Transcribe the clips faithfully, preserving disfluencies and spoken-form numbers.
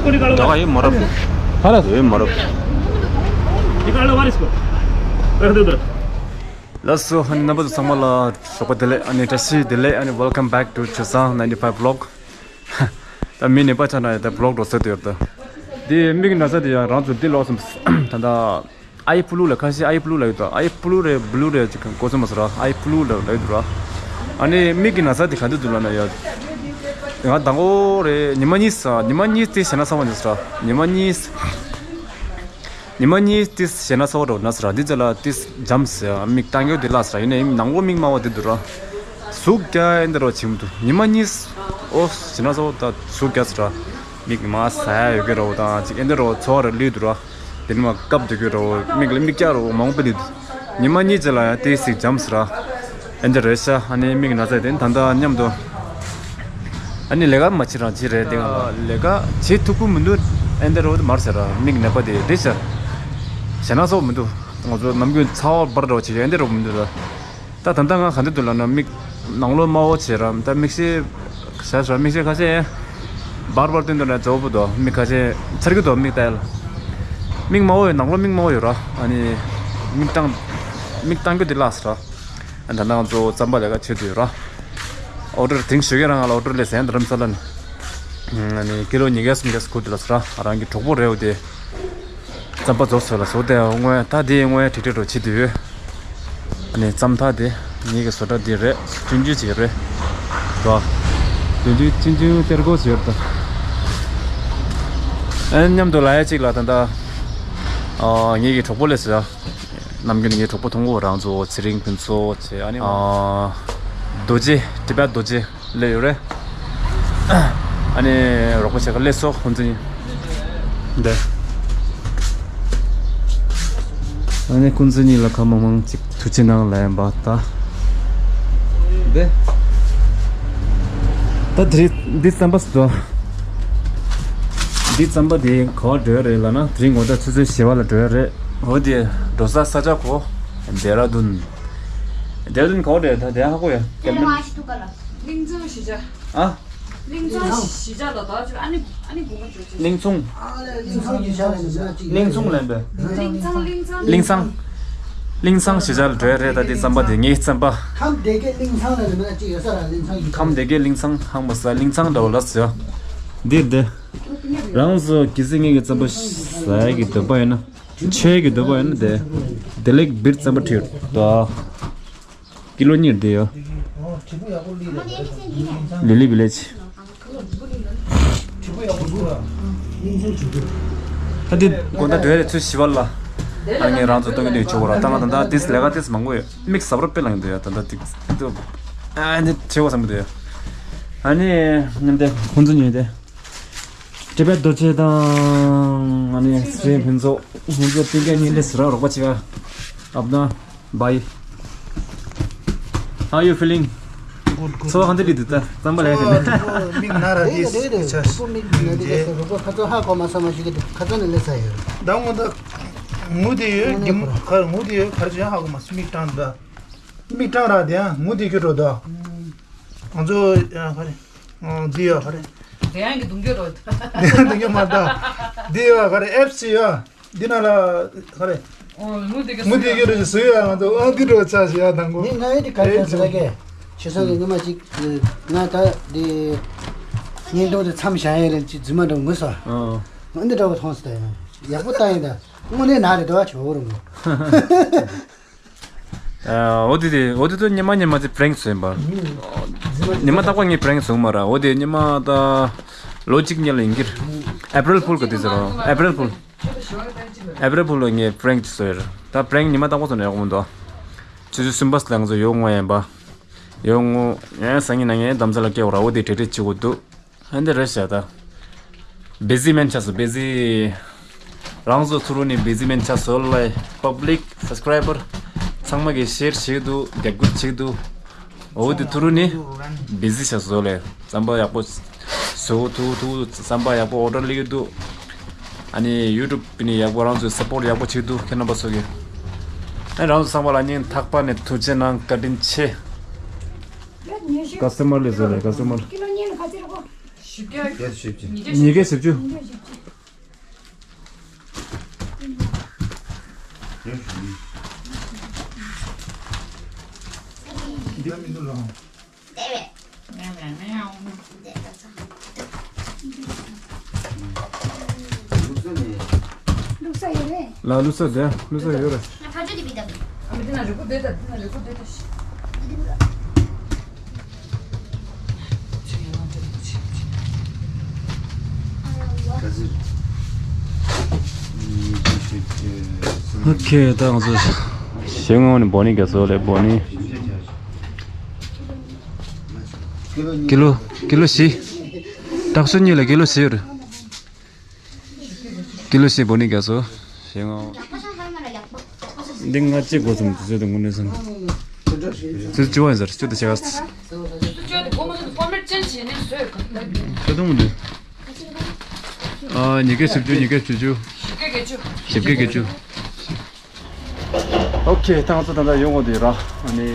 ད་ཡིན་མ་རབས། ཧ་ལ་ཡིན་མ་རབས། ལགས་སོ། ཨ་ནི་རྣམ་པ་ཚོ་ཚང་མ་ལ་ཞོགས་པ་བདེ་ལེགས། ཨ་ནི་བཀྲ་ཤིས་བདེ་ལེགས། ཨ་ནི་welcome back to Chosang ninety five vlog. ད་མི་ནི་པ་ཆ་ན་ཡ་ད་vlog་འགྲོ་ཟེར་དུ་ཡོད་ད། འདི་མིག་ན་ས་དེ་ཡང་རང་ཚོ་འདི་ལོག་སོང་ད་ད། ཨའི་ཕུ་ལུ་ལ་ཁ་ཤས་ཨའི་ཕུ་ལུ་ལ་ཡོད་དོ། ཨའི་ཕུ་ལུ་རེད་བུ་ལུ་རེད་ཅིག་གོ་སོང་མ་སོང་ར། ཨའི་ཕུ་ལུ་ལ་ལ་ཡོད་དོ་ར། ཨ་ནི་མིག་གི་ན་ཚ་དེ་ག་དུས་འདུག་ལ་ན་ཡ། ང་དང་པོ་རེད་ཉི་མ་གཉིས་ས་ཉི་མ་གཉིས་དེ་ཞེ་ན་ཚ་བ་ནི་ས་ར། ཉི་མ་གཉིས། ཉི་མ་གཉིས་དེ་ཞེ་ན་ཚ་བ་འགྲོ་ན་ས་ར། དེ་ཚོ་ལ་དེ་འཇམ་ས་མིག་བཏང་རྒྱུ་དེ་ལ་ས་ར། ཡིན་ནའི་ནང་ལོ་མིག་དམར་བ་དེ་འདུག་ར། ཟུག་རྒྱག་ཨེ་འདི་རོ་བྱེད་མི་འདུག་ཉི་མ་གཉིས། ཨོ་ཞེ་ན་ཚ་བ་ད་ཟུག་རྒྱག་ས་ར། མིག་མ་ཟ་ཡ་ཡོད་ཀྱི་རོ་དང་ཅིག་ཨེ་འདི་རོ་ཚོ་བ་ར་ལུས་འདུག་ར། དེ་ནི་མ་སྐབས་དེ་གི་རོ་མིག་ལ་མིག་རྒྱག་རོ་མང་པོ་ལུས་འདུག་ཉི་མ་གཉིས་ཅིག་ལ་ཡང་དེ་ཟིག་འཇམ་ཟེར་ར། ཨེ་འདི་རེད་ཤག་ཨ་ནི་མིག་ན་ཚ་དེ་ད་ལྟ་མཉམ་དུ། ཨ་ནི་ལས་ཀ་མ་བྱེད་རང་བྱེད་རེད་དེ་ང་ལ་ལས་ཀ་བྱེད་ཐུབ་ཀྱི་མི་འདུག་ཨེ་འདི་རོ་དེ་མར་ཟེར་ར་མིག་ནད་པ་དེ་རེད་ཤག་ཞེ་ན་ཚ་བ་མི་འདུག་ང་ཚོ་ནམ་རྒྱུན་ཚ་བ་འབར་འདྲ་བ་བྱེད་ཀྱི་ཨེ་འདི་རོ་མི་འདུག་ད། ད་ད་ལྟ་ང་ག་འདི་འདུག་ལབ་ན་མིག་ནང་ལོགས་དམར་པོ་བྱས་ར། ད་མིག་ཤེལ་བཞག་བཞག་མིག་ཤེལ་ཁ་ཤས་འབར་འབར་སྟོན་འདུག་ན་ཛོ་པོ་དོ་མིག་ཁ་ཤས་ཚར་གི་དོ་མིག་ལྟ་ཡ་ལ། མིག་དམར་པོ་ཡོད་ནང་ལོགས་མིག་དམར་པོ་ཡོད་ར། ཨ་ནི་མིག་བཏང་མིག་བཏང་རྒྱུ་དེ་ལགས་ར། ཨ་ད་ནང་ཚོ་རྩམ་པ་ལས་ཀ་བྱེད་དུ་ཡོད་ར། ཨོ་ཌར་དེང་ཞོགས་ཀས་རང་ང་ལ་ཨོ་ཌར་སླེབས་ཟིན་རྡ་རམ་ས་ལ་ནས། ཨ་ནི་ཀི་ལོ་ཉིས་བརྒྱ་སུམ་བརྒྱ་སྐུར་དུ་ལ་ས་ར། ཨ་རང་གི་གྲོགས་པོ་རེད་འོ་དེ། རྩམ་པ་རྫོགས་སོང་ལ་བཟོ་དེ་སྔོན་ད་དེ་སྔོན་ཁྲིག་ཁྲིག་འགྲོ་བྱེད་དུས། ཨ་ནི་རྩམ་ཐག་དེ་ངེད་ཀྱི་བཟོ་གྲྭ་དེ་རེད། ཆུང་ཆུང་ཅིག་རེད་དོ། དེ་དུས་ཆུང་ཆུང་གཏེར་སྒོ་ཟེར་དོ། ཨ་མཉམ་དུ་ལ་ཡ་གཅིག་ལ་ད་ལྟ་ཨ་ངེད་ཀྱི་གྲོགས་པོ་ལས་ཟེར། ནམ་རྒྱུན་ངའི་གྲོགས་པོ་མཐོང་གོ་རང་ཚོ་ཚེ་རིང་ཕུན་ཚོགས་བྱས་ཨ་ནི་ཨ་རྡོ་རྗེ་ཊི་བེཊ་རྡོ་རྗེ་སླེབས་ཡོད་རེད། ཨ་ནི་རོགས་པ་བྱེད་ག་སླེབས་སོ་ཁོང་ཚོ་གཉིས། འདི། ཨ་ནི་ཁོང་ཚོ་གཉིས་ལ་ཁ་མང་མང་ཅིག་ཐུགས་རྗེ་གནང་ལབ་ཡིན་པ་ད། འདི། ད་དེ་རིང་འདི་རྩམ་པ་ཟོ། འདི་རྩམ་པ་དེ་ག་པར་འགྲོ་ཡ་རེད་ལབ་ན་དེ་རིང་ངོ་ད་ཆུ་ཚོད་བཞི་པ་ལ་འགྲོ་ཡ་རེད། འོ་དེ་འགྲོ་ས་ས་ཆ་གོ། ཌེ་ར་ལྡུན། ཌེ་ར་ལྡུན་ག་པར་རེད་ད་དེ་ཧ་གོ་ཡ། གལ་མིན། གླིང་ཚང་གཞིས་ཆགས། ཨ། གླིང་ཚང་གཞིས་ཆགས་ལ་ད་ཅིག་ཨ་ནི་ཨ་ནི་དགོངས་པ་འཇོག་ཅིག་གླིང་ཚང་། གླིང་ཚང་གཞིས་ཆགས་ལ་ཡིན་ན་ཅིག་གླིང་ཚང་ལ་ཡིན་པས། གླིང་ཚང་གླིང་ཚང་། གླིང་ཚང་། གླིང་ཚང་གཞིས་ཆགས་ལ་འགྲོ་ཡ་རེད་ད་དེ་རྩམ་པ་དེ་ངའི་རྩམ་པ། ཁམས་སྡེ་དགེ་གླིང་ཚང་ལ་ཡིན་ན་ཅིག་ཡོད་ས་ར་གླིང་ཚང་གཞིས་ཆགས། ཁམས་སྡེ་དགེ་གླིང་ཚང་ཧང་པ་ས་གླིང་ཚང་འདྲ་བོ་ལ་ཟེར། འདི་འདི། རང་ཚོ་གལ་སྲིད་ངེད་ཀྱི་རྩམ་པ་ཟ་ཡ་གི་འདོད་པ་ཡོད་ན། ཆོས་ཀྱི་འདོད་པ་ཡོད་ན་དེ། བདེ་ལེགས་སྦིར་རྩམ་པ་ཁྲིད་དོ། ཀི་ལོ་གཉིས་བསྡད་ཡོད། ལི་ལི་བི་ལེ་ཇི། ད་འདི་དགོང་དག་དུས་རེ་ཚོད་བཞི་པ་ལ། ཨ་ངས་རང་ཚོ་གཏོང་གི་འདུག་ཆོག་གོ་ར་ད་ང་ད་ད་ཏིས་ལས་ཀ་ཏིས་མང་པོ་ཡོད། མིག་ཟབ་ར་དཔེ་ལངས་འདུག་ཡ་ད་ད་ཏིས་ཏིས། ཨ་འདི་ཆེ་བ་བསམ་གི་འདུག་ཡ། ཨ་ནི་ངན་ཏེ་ཁོང་ཚོ་ཉོས་ཏེ། ཊི་བེཊ་རྡོ་རྗེ་དང་ཨ་ནི་སི་རིང་ཕུན་ཚོགས་ཁོང་ཚོ་སྤུན་ཀྱག་གཉིས་ལས་སུ་ར་རོགས་པ་བྱེད་ག་ཨབ་ན། Bye. How you feeling? Good, good. ཚོར་བ་ག་འདྲ་རེད་འདུག་ད་རྩམ་པ་ལས་ཀ་ནས། མིག་ན་ར་དེ་རེད་རེད་རེད། ཆ་སྤུ་མིག་ན་དེ་རེད་རོགས་པ་ཁ་ཚོ་ཧ་གོ་མ་ས་མ་ཞིག་གི་ཁ་ཚོ་ནས་ལས་ས་ཡོད། ད་ངོ་ད་ངུ་དེ་ཡོད་ངུ་དེ་ཡོད་ག་ངུ་དེ་ཡོད་ག་རེ་ཧ་གོ་མ་སུ་མིག་སྐྲང་ད་མིག་སྐྲང་ར་དེ་ཡང་ངུ་དེ་གི་འགྲོ་ད་ང་ཚོ་ཡང་ག་རེ་འདི་ཡོད་ག་རེ་དེ་ཡང་གི་གདུང་རྒྱུ་རོ་ད་དེ་ཡང་གདུང་རྒྱུ་མ་ད་འདི་ཡོད་ག་རེ་ཨེབ་སི་ཡོད། འདི་ན་ལ་ག་རེ། ཨོ་ངུ་དེ་ག་ངུ་དེ་གི་རེ་ཟུ་ཡ་ང་ཚོ་ཨ་འདི་འགྲོ་ཆ་ཞིག་ཡ་དང་གོ། ངས་ང་ཡོད་དེ་ག་རེ་ཟེར་ལ་གས། ཆེ་ས་གི་ངོ་མ་ཅིག་ང་ད་དེ་བརྙན་ཐུང་དེ་མཚམས་བཞག་ཡ་ལན་ཅིག་རྫུན་མ་འགྲོ་ངུ་སོ། ཨོ། ང་འདི་འདྲ་བོ་མཐོང་སོང་ད་ཡང་ཡག་པོ་ལྟ་ཡིན་ད་དངོས་གནས་ན་རེ་འདྲ་བ་ཆོག་རུང་། ཨ་འོ་དེ་དེ་འོ་དེ་ཚོ་ཉི་མ་ཉི་མ་ཅིག་པྲེང་བཟོས་ཡིན་པ། ཉི་མ་རྟག་པར་ངས་པྲེང་བཟོས་མ་ར་འོ་དེ་ཉི་མ་ད་ལོ་གཅིག་གཉིས་ལ་ཡིན་གྱི་རེད། ཨེ་པྲིལ་ཕུལ་ག་དེ་ཟེར་རོ་ཨེ་པྲིལ་ཕུལ། ཨེ་པྲིལ་ཕུལ་ལ་ངས་པྲེང་ཅིག་བཟོས་ཡོད་རེད། ད་པྲེང་ཉི་མ་རྟག་པར་བཟོས་ན་ཡག་པོ་མི་འདུག་ཆུ་ཚོད་གསུམ་པ་ལ་ང་ཚོ་ཡོང་ངོ་ཡིན་པ། ཡོང་ངོ་ཡང་སང་ཉིན་ན་ངས་འདམ་རྩྭ་ལ་སྐྱེལ་བ་ར་འོ་དེ་གྲ་སྒྲིག་བྱེད་དགོས་འདུག་ཨ་འདི་རེད་ཤག་ད། བི་ཟི་མེན་ཆགས་སོང་བི་ཟི། རང་ཚོ་ཐུ་རུ་ནི་བི་ཟི་མེན་ཆགས་སོང་ལ་པབ་ལིག་སབ་སི་ཀ་རའི་བར་ཚང་མ་གིས་ཤེར་བྱེད་འདུག་རྒྱབ་སྐྱོར་བྱེད་འདུག་འོ་དེ་ཐུ་རུ་ནི་བི་ཟི་ཆགས་སོང་ལ་རྩམ་པ་ཡག་པོ་བཟོ་ཐུ་ཐུ་རྩམ་པ་ཡག་པོ་ཨོ་ཌར་སླེབས་འདུག་ཨ་ནི་ཡུ་ཊུབ་ནི་ཡག་པོ་རང་ཚོས་སབ་པོར་ཡག་པོ་བྱེད་འདུག་ཁྱེད་རྣམ་པ་ཚོ་གིས་ཨ་རང་ཚོ་ཚང་མ་ལ་སྙིང་ཐག་པ་ནས་ཐུགས་རྗེ་གནང་བཀའ་དྲིན་ཆེ། ཀ་སི་ཊ་མར་ལས་བཟོ་ལས་ཀ་སི་ཊ་མར། བཞི་བརྒྱ་བཞི་བཅུ། ཉིས་བརྒྱ་བཞི་བཅུ། འདི་མི་འདུག་ལོ། ལ་ལུག་ས་དེ་ལུག་ས་ཡོད་རེད། ཨོ་ཁེ། ད་ང་ཚོ་ཞེ་ངོ་ནི་བོ་ནི་ག་ཚོ་ལེ་བོ་ནི། ཀི་ལོ་ཀི་ལོ་བཞི། དྲག་ཤོས་གཉིས་ལ་ཀི་ལོ་བཞི་ཡོད་རེད། ཀི་ལོ་བཞི་བོ་ནི་ག་ཚོ། ཞེ་ངོ་འདི་ང་གཅིག་གོ་ཙམ་དུ་བཟོས་དང་དངོས་གནས་སམ། ཚོད་བཅུ་བ་ཡིན་ཟེར་བཅུ་དང་ཕྱེད་ཀ། ཁ་ཏུང་འདི། ཨ་ཉི་གེ་བཞི་བཅུ། ཉི་གེ་བཞི་བཅུ། བཞི་བརྒྱ་བརྒྱད་ཅུ། ཨོ་ཁེ། ད་ང་ཚོ་ད་ལྟ་ཡོང་གོ་དུས་ར། ཨ་ནི་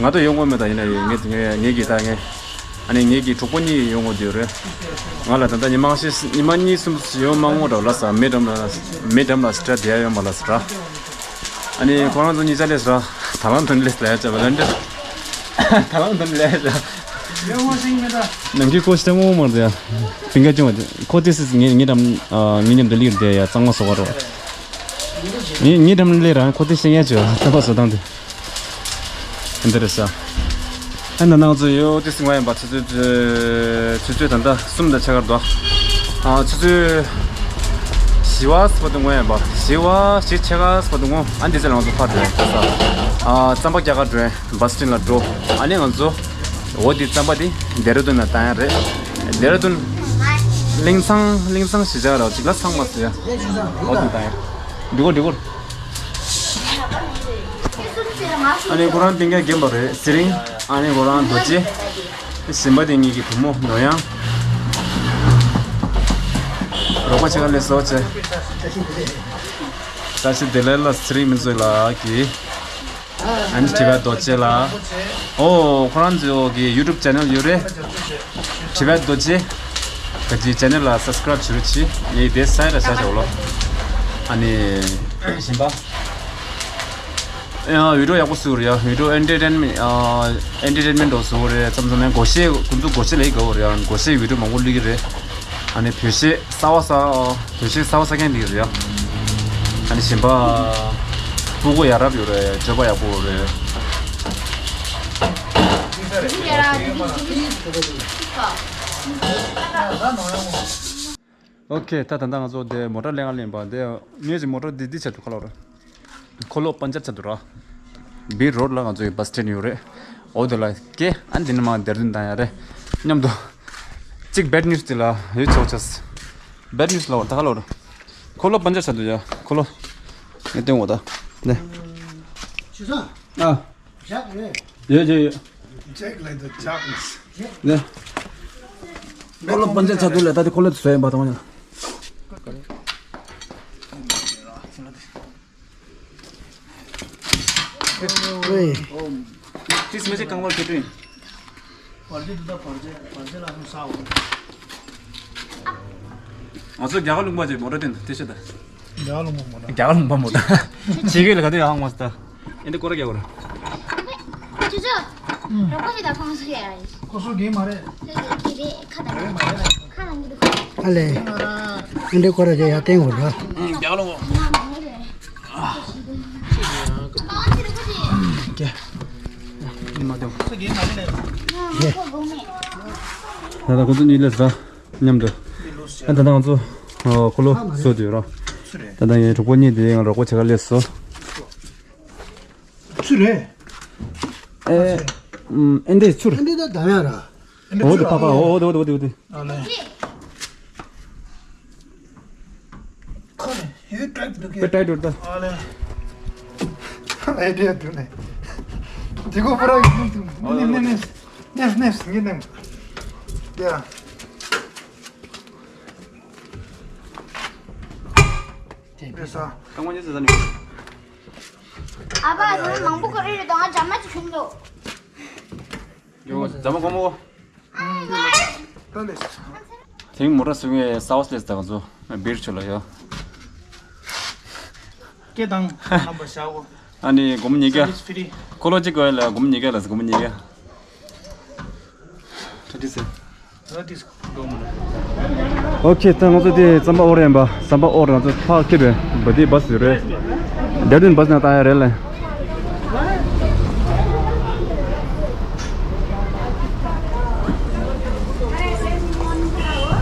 ང་ད་ཡོང་གོ་མེད། ད་ཡིན་ན་ངས་ངས་ངས་ཀྱིས་ད་ངས། ཨ་ནི་ངེད་ཀྱི་གྲོགས་པོ་གཉིས་ཡོང་གོ་དུས་རེད། ང་ལ་ད་ལྟ་ཉི་མ་ཤི་ཉི་མ་གཉིས་གསུམ་ཡོང་མ་འོང་ར་ལ་ས་མེ་འགྲམ་ལ་མེ་འགྲམ་ལ་སི་ཏྲ་དེ་ཡ་ཡོང་མ་ལ་ས་ར། ཨ་ནི་ཁོ་རང་ཚོ་གཉིས་ཆ་ལས་ས་ར། ད་ལང་དོན་ལས་ལས་ཡ་ཆ་བ་ལན་འདྲ། ད་ལང་དོན་ལས་ཡ་ཆ། ནང་གི་ཁོ་ཤི་ཏ་མོ་མར་དེ་ཡ། པིང་ག་ཅུང་བ་ཁོ་དེ་སི་ངེ་ངེ་འགྲམ་ངེ་མཉམ་དུ་ལིར་དེ་ཡ་གཙང་མ་བཟོ་བ་རོ། ངེ་ངེ་འགྲམ་ལས་ར་ཁོ་དེ་ཤེས་ཡ་ཆོ་ཐ་པ་བཟོ་སྟངས་དེ། འདི་རེད་ས། ཨ་ན་ནང་ཚོ་ཡོད་དེ་སི་ང་ཡིན་པ་ཆུ་ཚོད་ཆུ་ཚོད་ད་ལྟ་གསུམ་དང་ཕྱེད་ཀར་འདུག་ཨ་ཆུ་ཚོད་བཞི་བ་སི་པ་དུ་ངོ་ཡིན་པ་བཞི་བ་བཞི་ཕྱེད་ཀ་སི་པ་དུ་ངོ་ཨ་འདི་ཚེ་ལ་ང་ཚོ་ཕར་འགྲོ་ཡིན་ས། ཨ་རྩམ་པ་རྒྱ་གར་འགྲོ་ཡིན་བ་སི་ཊིན་ལ་འགྲོ། ཨ་ནི་ང་ཚོ་འོ་དེ་རྩམ་པ་དེ་ལྡེ་ར་ལྡུན་ལ་བཏང་ཡ་རེད། ལྡེ་ར་ལྡུན་གླིང་ཚང་གླིང་ཚང་ཞེས་བྱ་ར་ཅིག་ལ་ཚང་མ་ཟེར་ཡ་འོ་དེ་བཏང་ཡ། འགྲིག་གོ་འགྲིག་གོ། ཨ་ནི་ཁོ་རང་སྤུན་ཀྱག་རྒན་པ་རེད་ཟི་རིང་། ཨ་ནི་ཁོ་རང་རྡོ་རྗེ། གཞན་པ་དེ་གཉིས་ཀྱི་བུ་མོ་ནོར་གཡང་། རོགས་པ་བྱེད་ག་ལས་བཟོ་བྱས། བཀྲ་ཤིས་བདེ་ལེགས་ལ་ཟི་རིང་མི་བཟོས་ལ་གི། ཨ་ནི་བྲིས་པ་རྡོ་རྗེ་ལ། ཨོ་ཁོ་རང་ཚོ་གི་ཡུ་ཊུབ་ཆེ་ནལ་ཡོད་རེད། བྲིས་པ་རྡོ་རྗེ། ག་ཅི་ཆེ་ནལ་ལ་སབ་སི་ཀ་རབ་བྱེད་རོགས་གྱིས། ངས་དེ་སའི་ར་བྱ་བྱ་བ་ལོ། ཨ་ནི། གཞན་པ། ཡང་བི་ཌིའོ་ཡག་པོ་བཟོས་རེད་ཡ། བི་ཌིའོ་ཨེན་ཊར་ཊེན་མེན་ཨེན་ཊར་ཊེན་མེན་འགྲོ་བཟོས་རེད། མཚམས་མཚམས་ཡང་སྒོར་གཞས་ཁོང་ཚོ་སྒོར་གཞས་ལས་དགའ་བོ་རེད་ཡ། སྒོར་གཞས་བི་ཌིའོ་མང་པོ་བླུག་གི་རེད། ཨ་ནི་བོད་གཞས་གསར་བ་གསར་བོད་གཞས་གསར་བ་གསར་རྐྱང་བླུག་གི་རེད་ཡ། ཨ་ནི་གཞན་པ་སྤུ་གུ་ཡ་རབས་ཡོད་རེད། སྤྱོད་པ་ཡག་པོ་ཡོད་རེད། ཨོ་ཁེ། ད་ད་ལྟ་ང་ཚོ་དེ་མོ་ཊ་ལེན་ག་ལེན་པ་དེ་ངེད་ཀྱི་མོ་ཊ་དེ་འདི་ཆ་འདུག་ཁ་ལོ་ར། འཁོར་ལོ་པན་ཅར་ཆ་འདུག་ར། བི་རོཌ་ལ་ང་ཚོ་ཡི་བ་སི་ཊེན་ཡོད་རེད། འོ་དེ་ལ་སྐྱེ་ཨ་འདི་ནི་མ་དེར་འདོན་བཏང་ཡ་རེད། མཉམ་དུ་གཅིག་བེཌ་ནིའུ་སི་དེ་ལ་ཡོད་ཆོག་ཆས། བེཌ་ནིའུ་སི་ལ་བར་ད་ཁ་ལོ་ར། འཁོར་ལོ་པན་ཅར་ཆ་འདུག་ཡ། འཁོར་ལོ་ངས་སྟོན་འོ་ད་ནས། ཨ། ཇག་རེད། ཡོད་ཡོད་ཡོད། ཇག་ལ་འདུག་ཇག་ནས། ནས། འཁོར་ལོ་པན་ཅར་ཆ་འདུག་ལ་ད་དེ་འཁོར་ལོ་དེ་བཟོས་ཡིན་པ་དང་ཡ། ཨེ། ཏིས་མ་ཅིག་གང་བར་ཁྱོད་དྲིན། བར་ཆད་འདུག་ད་བར་ཆད་བར་ཆད་ལ་ཧུ་ས་འོ། ང་ཚོ་རྒྱ་གར་ལུང་པ་ཅིག་མོ་ཊ་སྟེང་དུ་དེ་ཤེས་ད། རྒྱ་གར་ལུང་པ་མོ་ཊ། རྒྱ་གར་ལུང་པ་མོ་ཊ། ཕྱི་རྒྱལ་ལ་ག་དུས་ཡང་མ་སྟ། ཨེ་འདི་སྐོར་ར་རྒྱག་གོ་ར། ཅོ་ཅོ། རོགས་པ་ཞིག་དང་ཁོང་ཚོ་ཡ། ཁོ་ཚོ་རྒན་མ་རེད། རེད་རེད་རེད་ཁ་དང་ཁ་དང་གི་འདུག་ཨ་ལེ། ཨེ་འདི་སྐོར་ར་རྒྱག་ཡ་བསྟན་འོ་ར། རྒྱག་ལོ། ཀྱེ། མ་དེ། ད་ལྟ་ཁོ་ཚོ་གཉིས་ལས་ཟ། མཉམ་དུ། ཨ་ད་ལྟ་ང་ཚོ་ཨ་འཁོར་ལོ་བཟོ་དུས་ར། ད་ལྟ་ངའི་གྲོགས་པོ་གཉིས་དེ་ང་རོགས་པ་བྱེད་ག་སླེབས་སོང་། ཚུར་རེད། ཨེ། ཨེ་འདྲས་ཚུར། ཨེ་འདྲས་ད་ད་ཡ་ར། འོ་དེ་ཕ་ཕ་འོ་དེ་འོ་དེ་འོ་དེ་འོ་དེ། ཨ་ལེ། ཁོ་ནི་ཡུ་ཀྲེག་འདུག་གི། པེ་ཏྲའི་འགྲོ་ད། ཨ་ལེ། ཨེ་འདྲས་འདུག་ནས། འདི་གོ་པ་ར་ཡུ་འདུག་ནས་ནས་ནས་ནས་ནས་ངེས་ནས། ཡ། རེད་ས། རྐང་པ་གཉིས་སུ་ཟ་ནི། ཨ་ཕ་ཟ་ན་མང་པོ་ག་རེ་རེད་དང་ང་ཇ་མ་ཅིག་ཁྱོད་ཚོ། ཡོ་ཇ་མ་གོ་མོ། དེང་མོ་ཊ་བཟོ་མཁན་སའོ་སི་ལེས་དང་ཚོ་སྦིར་ཆུ་ལ་ཡོད། སྐད་བཏང་། རྣམ་པ་བཞག་གོ། ཨ་ནི་སྒོར་མོ་ཉིས་བརྒྱ། Service free། འཁོར་ལོ་གཅིག་དགོས་ལ་སྒོར་མོ་ཉིས་བརྒྱ་ལ་སྒོར་མོ་ཉིས་བརྒྱ། ཁྲ་ཏི་སེ། ཨོ་ཁེ། ད་ང་ཚོ་དེ་རྩམ་པ་ཨོར་ཡིན་པ། རྩམ་པ་ཨོར་ང་ཚོ་ཕར་སྐྱེལ་བས་བ་དེ་བ་སི་རེད། ལྡེ་ར་ལྡུན་བ་སི་ནང་བཏང་ཡ་རེད་ལེ།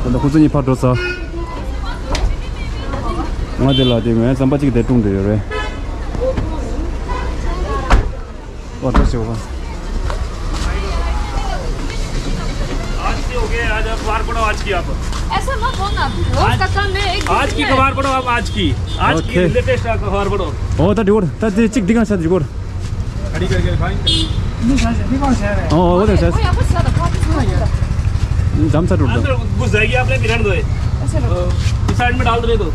ད་ལྟ་ཁོ་ཚོ་གཉིས་ཕར་འགྲོ་ཚར། ང་དེ་ལ་དེ་ངའི་རྩམ་པ་གཅིག་དེ་བཀྲུངས་བསྡད་ཡོད་རེད། ཨོ་ད་ཞོག་པ། आज की हो गई, आज अखबार पढ़ो आज की आप। ऐसा मत बोलना, फिर रोज आज का काम है, एक दिन आज की है। अखबार पढ़ो आप आज की। आज की ओके। लेटेस्ट अखबार पढ़ो। ཨོ་ད་འགྲིག་གོ། ད་དེ་གཅིག་འདི་གང་བྱ་འགྲིག་གོ། खड़ी करके दिखाएं। नहीं, सर, दिखाओ, सर। ཨོ་ཨོ་ད་ཤ། वो यहाँ पर ज्यादा बात नहीं सुनेगा। འཇམ་ས་འགྲོ། अंदर घुस जाएगी, आपने रहने दो ये। ऐसे रखो। अ, इस साइड में डाल दो, ये दो।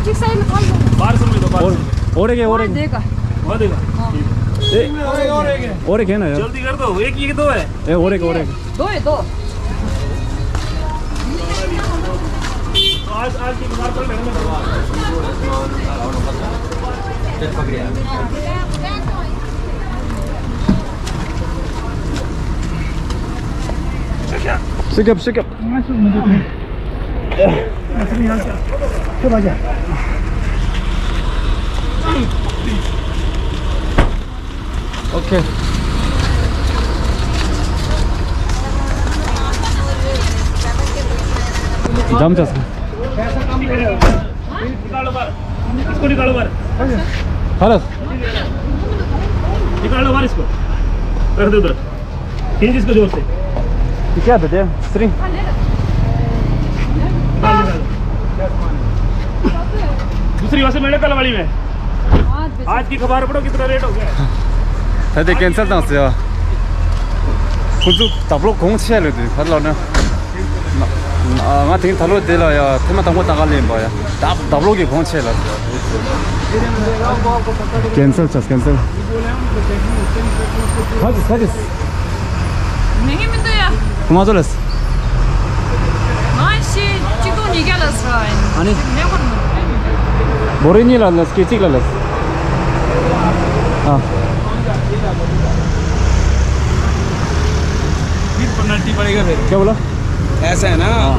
ठीक साइड में कौन है? बाहर से मिल दो, बाहर और से। और एक है, और और एक। देगा। वहाँ देगा। हाँ। ए, और एक है ना यार? जल्दी कर दो, एक ये दो है। ए, और एक, और एक। दो है, दो। आज, आज की बात कर लेंगे। Shake up, shake up. OK. Jump just. निकालो बाहर। इसको निकालो बाहर। Halas. निकालो बाहर इसको। रख दो उधर। खींच इसको जोर से। ये क्या था, string? निकाल, निकाल। दूसरी वासे मैंने कल वाली में। आज की अखबार पढ़ो, कितना रेट हो गया। ད་དེ་ཀེན་སེལ་བཏང་ཟེར་བ། ཁོ་ཚོ་ད་བློ་གོང་ཆེ་ལ་དུས་ཕར་ལ་ན། ང་དེང་ད་ལོ་དེ་ལ་ཡ་ཐེངས་མ་དང་པོ་ད་ག་ལེན་པ་ཡ། ད་ད་བློ་གི་གོང་ཆེ་ལ་ཟེར་བ། ཀེན་སེལ་བྱས། ཀེན་སེལ། ཁ་ཅིག་ཁ་ཅིག་མི་ངན་མི་འདུག་ཡ། ང་ཚོ་ལས། ང་ཤི་གཅིག་སྟོང་ཉིས་བརྒྱ་ལ་ཟེར་བ་ཡིན། ཨ་ནི། མེད་ཁོ་ནི། བོ་རི་གཉིས་ལ་ལས་ཀྱི་གཅིག་ལ་ལས། ཨ། फिर पेनल्टी पड़ेगा फिर। क्या बोला? ऐसा है ना, हाँ।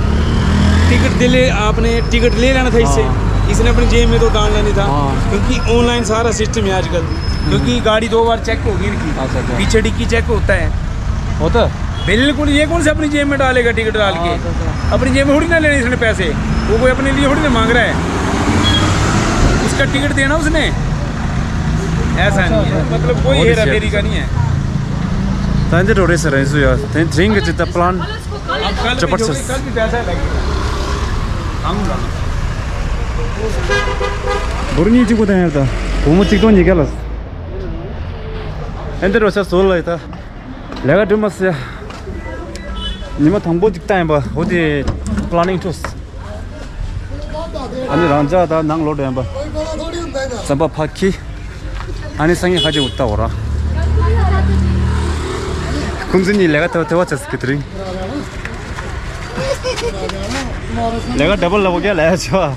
टिकट दिले, आपने टिकट ले लेना था इससे। हाँ। इसने अपनी जेब में तो डालना नहीं था। हाँ। क्योंकि ऑनलाइन सारा सिस्टम है आजकल। क्योंकि गाड़ी दो बार चेक होगी इनकी। अच्छा, अच्छा। पीछे डिक्की चेक होता है। होता है? बिल्कुल, ये कौन से अपनी जेब में डालेगा टिकट डाल के? हाँ, अच्छा, अच्छा। अपनी जेब में थोड़ी ना लेने इसने पैसे, वो कोई अपने लिए थोड़ी ना मांग रहा है। उसका टिकट देना उसने, ऐसा नहीं है। मतलब कोई हेरा फेरी का नहीं है। ད་འདི་འགྲོ་རེད་ཟེར་རེད་སུ་ཡ། དེ་དྲིན་གི་ཅི་ད་པ་ལན། अब कल भी जो भी, कल भी पैसा लगेगा। हम उड़ाना। བོ་རི་གཉིས་གཅིག་པུ་དང་ཡར་ད། སྒོར་མོ་གཅིག་སྟོང་ཉིས་བརྒྱ་ལ། ཨེ་འདི་རོ་ཤ་བཟོ་ལ་ཡི་ད། ལས་ཀ་འགྲུབ་མ་སོང་ཡ། ཉི་མ་དང་པོ་གཅིག་བཏང་ཡིན་པ། འོ་དེ་པ་ལ་ནིང་ཊུས། ཨ་ནི་རང་ཅག་ད་ནང་ལོག་འགྲོ་ཡིན་པ། རྩམ་པ་ཕར་འཁྱེར། ཨ་ནི་སང་ཉིན་ཁ་ཅིག་འུ་ལྟ་འོ་ར། ཁོང་ཚོ་གཉིས་ལས་ཀ་ཐེ་བ་ཐེ་བ་བྱས་ཟེར་གི་དེ་རིང་། ལས་ཀ་ཌབ་བལ་ལབ་གོ་ག་ལས་ཆོག་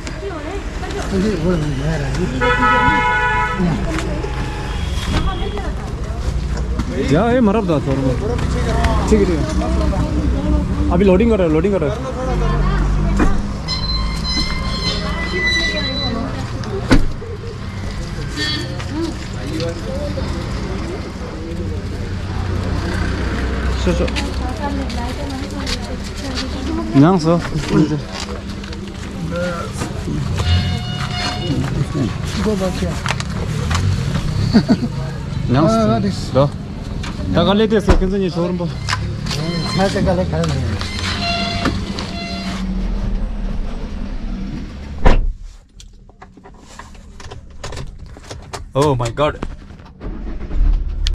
ཡ། ཨེ་མ་རབ་ད་ཚོར་མོ། ठीक है, ठीक है। अभी लोडिंग कर रहा है, लोडिंग कर रहा है। སོ་སོ། ཉང་སོ། ཉང་སོ། ལོ། ད་ག་ལེ་དེ་སོ་ཁན་ཚོ་ཉི་ཤོར་འབོ། ས་ཆ་ག་ལེ་ག་ལེ། Oh my God.